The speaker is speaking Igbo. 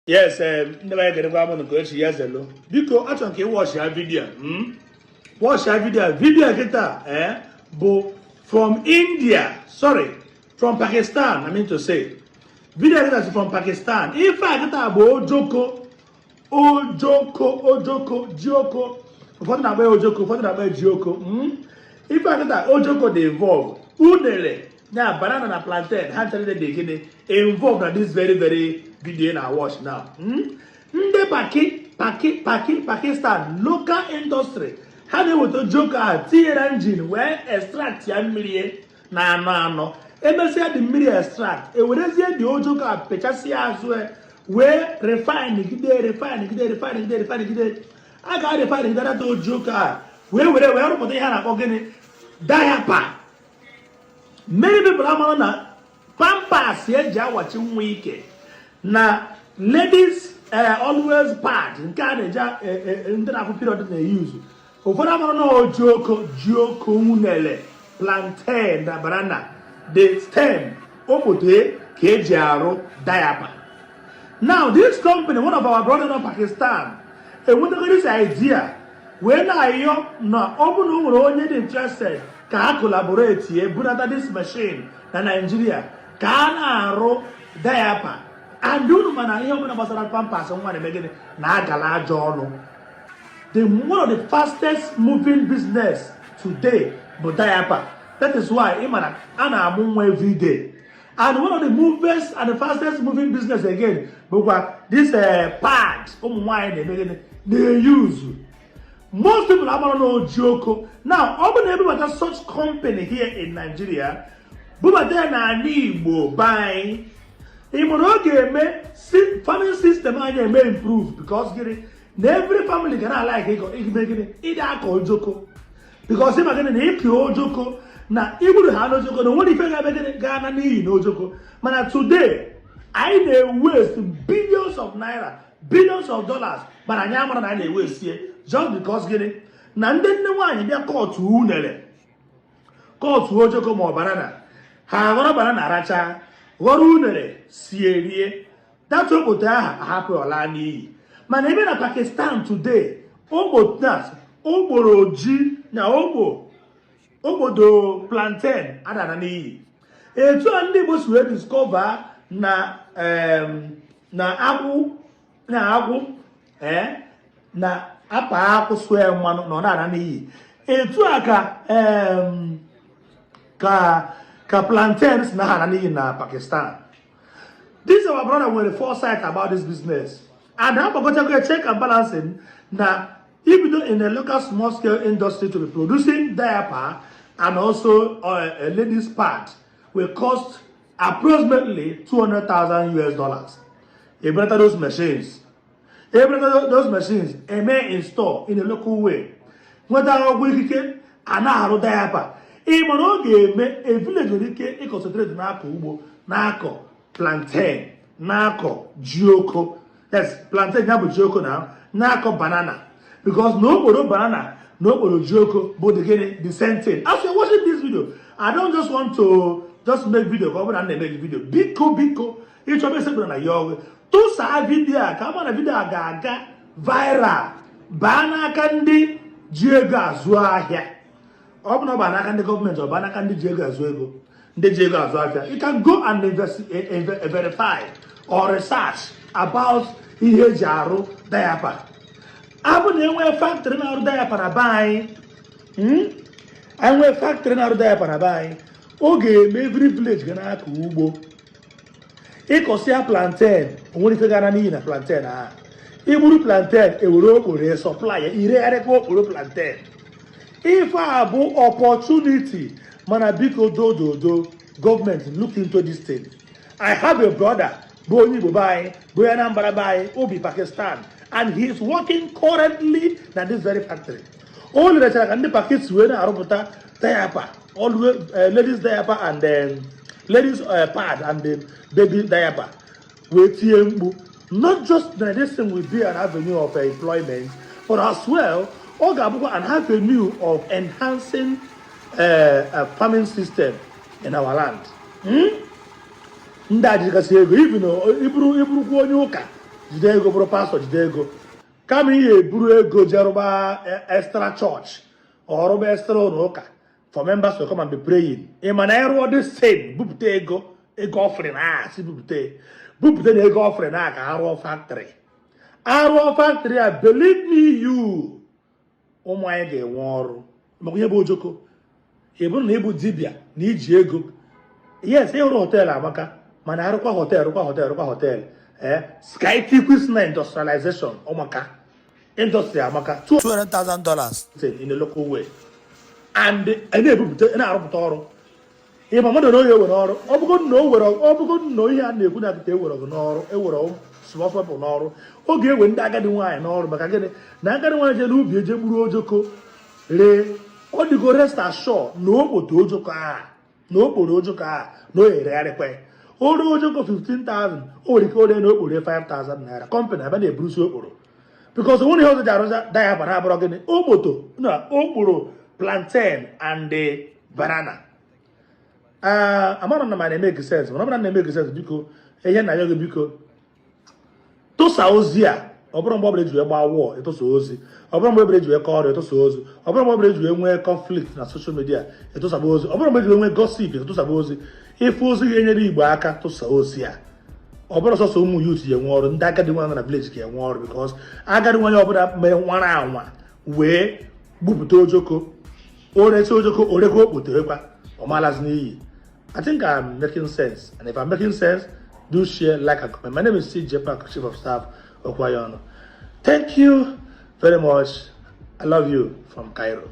Yes, ndị be anyị, kedekwa m nke echi ya zelo. Biko, achọrọ m ka ị watchịa video. Watchịa video. Video kịta bụ from India, sorry, from Pakistan, I mean to say. Video kịta si from Pakistan. Ife a kịta bụ ojoko, ojoko, ojoko, jioko. Ụfọdụ na-akpọ ya ojoko, ụfọdụ na-akpọ ya jioko. Ife a kịta, ojoko dị involve unere na banana na plantain. Ha nchere dị gịnị involved na this very very video na watch now. Ndị Pakistan local industry, ha na-eweta ojoko a, tinye na engine wee extract ya mmiri na anọ anọ. Emesịa dị mmiri extract, ewerezie dị ojoko a pechasịa azụ ya, wee refine gide, refine gide, refine gide, refine gide. A ga-refine gide data ojoko a wee were wee rụpụta ihe a na-akpọ gịnị? Diaper. Many people amara na Pampers eji awachi nwa ike na ladies always pad nke a na-eji ndị na-afụ period na-eyuzu. Ụfọdụ amara na ojoko, jioko, unele, plantain na banana, the stem, okpote, ka eji arụ diaper. Now, this company, one of our brothers in Pakistan enwetago this idea wee na-ayọ na ọ bụ na o nwere onye dị interested ka ha collaborate ye bunata this machine na Nigeria ka a na-arụ diaper. And unu mana ihe ọbụla gbasara Pampers nwa na-eme gịnị? Na-agala ajọ ọnụ. The one of the fastest moving business today bụ diaper. That is why ị ma na a na-amụ nwa every day. And one of the movers and the fastest moving business again bụkwa this pad ụmụ nwaanyị na-eme gịnị? Na-eyuzu. Most people amara na ojioko. Now, ọ bụ na ebubata such company here in Nigeria, bubata ya n'ala Igbo be anyị, ị mụrụ ọ ga-eme farming system anyị eme improve, because gịnị? Na every family ga na-alike ịkọ ime gịnị? Ịdị akọ ojoko, because ịma gịnị? Na ịpị ojoko na igburu ha n'ojoko na onwere ife ga-eme gịnị? Gaa na n'iyi n'ojoko. Mana today, anyị na-waste billions of naira, billions of dollars, mana anyị amara na anyị na-ewaste just because gịnị? Na ndị nne nwaanyị bịa kọtụ unere, kọtụ ojoko ma ọ banana, ha ghọrọ banana racha, ghọrọ unere sie rie, data okpoto ahụ ahapụ ọla n'iyi. Mana ebe na Pakistan today, okporo ji na ogbo okpodo plantain adana n'iyi. Etu a ndị Igbo si wee discover na akwụ, na akwụ na apa akwụ sụọ mmanụ na ọ na-ana n'iyi, etu a ka plantain si na ha ana n'iyi na Pakistan. This our brother nwere foresight about this business and ha gbakọchago check and balancing na ibido in a local small scale industry to be producing diaper and also a ladies pad will cost approximately 200,000 US dollars. Ebelata those machines, ebelata those machines, eme install in a local way, nweta akwụkwọ ikike a na-arụ diaper. Ị mana ọ ga-eme a village nwere ike ịconcentrate na-akọ ugbo, na-akọ plantain, na-akọ jioko, yes, plantain ya bụ jioko, na na-akọ banana, because na okporo banana na okporo jioko bụ the gịnị? The same thing. As you're watching this video, I don't just want to just make video ka ọ bụrụ na m na-eme gị video. Biko, biko, ịchọba esekpụrụ na ya ọgụ, tụsaa video a ka ama na video a ga-aga viral, baa n'aka ndị ji ego azụ ahịa. Ọ bụ na ọ baa n'aka ndị gọọmenti, ọ baa n'aka ndị ji ego azụ ego, ndị ji ego azụ ahịa. You can go and verify or research about ihe eji arụ diaper. Abụ na enwee factory na-arụ diaper na be anyị, Enwee factory na-arụ diaper na be anyị, ọ ga-eme every village ga na-akọ ugbo. Ịkọsịa plantain, onwere ife gara n'iyi na plantain ahụ. Igburu plantain, ewere okporo supply ya, iregharịkwa okporo plantain. Ife a bụ opportunity. Mana biko, dododo, gọọmenti, look into this thing. I have a brother bụ onye Igbo be anyị, bụ onye Anambra be anyị, obi Pakistan, and he is working currently na this very factory. O lerechara ka ndị Pakistan wee na-arụpụta diaper, always ladies diaper and ladies pad and the baby diaper, wee tie mkpu not just that this thing will be an avenue of employment, but as well ọ ga-abụkwa an avenue of enhancing a farming system in our land. Ndị a jigasị ego, even iburukwa onye ụka. Jide ego, bụrụ pastọ, jide ego. Kama ihe eburu ego jee rụba extra church or rụba extra ụlọ ụka for members to come and be praying, ị ma na ịrụọ the same, bupụta ego, ego offering a si bupụta, bupụta na ego offering a ka arụọ factory. Arụọ factory a, believe me you, ụmụ anyị ga-enwe ọrụ. Maka ihe bụ ojoko, ị bụrụ na ịbụ dibịa na iji ego, yes, ịrụ hotel amaka, mana arụkwa hotel, rụkwa hotel, rụkwa hotel, ee, sky na industrialization ọmaka, industry amaka. $200,000 in a local way and a na-ebupụta, na-arụpụta ọrụ. Ịma mmadụ na oge ewere ọrụ, ọ bụgo na o were, ọ bụgo na ihe a na-ekwu na akịta ewere gị n'ọrụ, ewere small people n'ọrụ, oge ewe ndị agadi nwaanyị n'ọrụ. Maka gịnị? Na agadi nwaanyị jere n'ubi eje gburu ojoko ree, ọ dịgo rest assured na okpoto ojoko a, na okporo ojoko a, na o eregharịkwa ya. O ruo ojoko 15,000, o nwere ike ore na okporo 5,000 naira. Company abịa na-eburusi okporo because onwere ihe ọzọ ji arụza diaper na abụrọ gịnị? Okpoto na okporo plantain and the banana. Amara na ma na-emeke sense, mana ọ bụrụ na na-emeke sense, biko, ihe na ya gị, biko tụsa ozi a. Ọ bụrụ mgbe ọbụla eji wee gbaa wọọ, ịtụsa ozi. Ọ bụrụ mgbe ọbụla eji wee kọọ ọrịa, ịtụsa ozi. Ọ bụrụ mgbe ọbụla eji wee nwee conflict na social media, ịtụsaba ozi. Ọ bụrụ mgbe eji wee nwee gossip, ịtụsaba ozi. Ife ozi ga-enyere Igbo aka, tụsa ozi a. Ọ bụrụ sọsọ ụmụ youth ya enwe ọrụ, ndị agadi nwaanyị na village ga-enwe ọrụ, because agadi nwaanyị ọbụla mee nwara anwa wee gbupụta ojoko, oresi ojoko, orekwa okpotorekwa, ọ malazi n'iyi. I think I'm making sense, and if I'm making sense, do share, like and comment. My name is CJ Park, Chief of Staff Okwayono. Thank you very much. I love you from Cairo.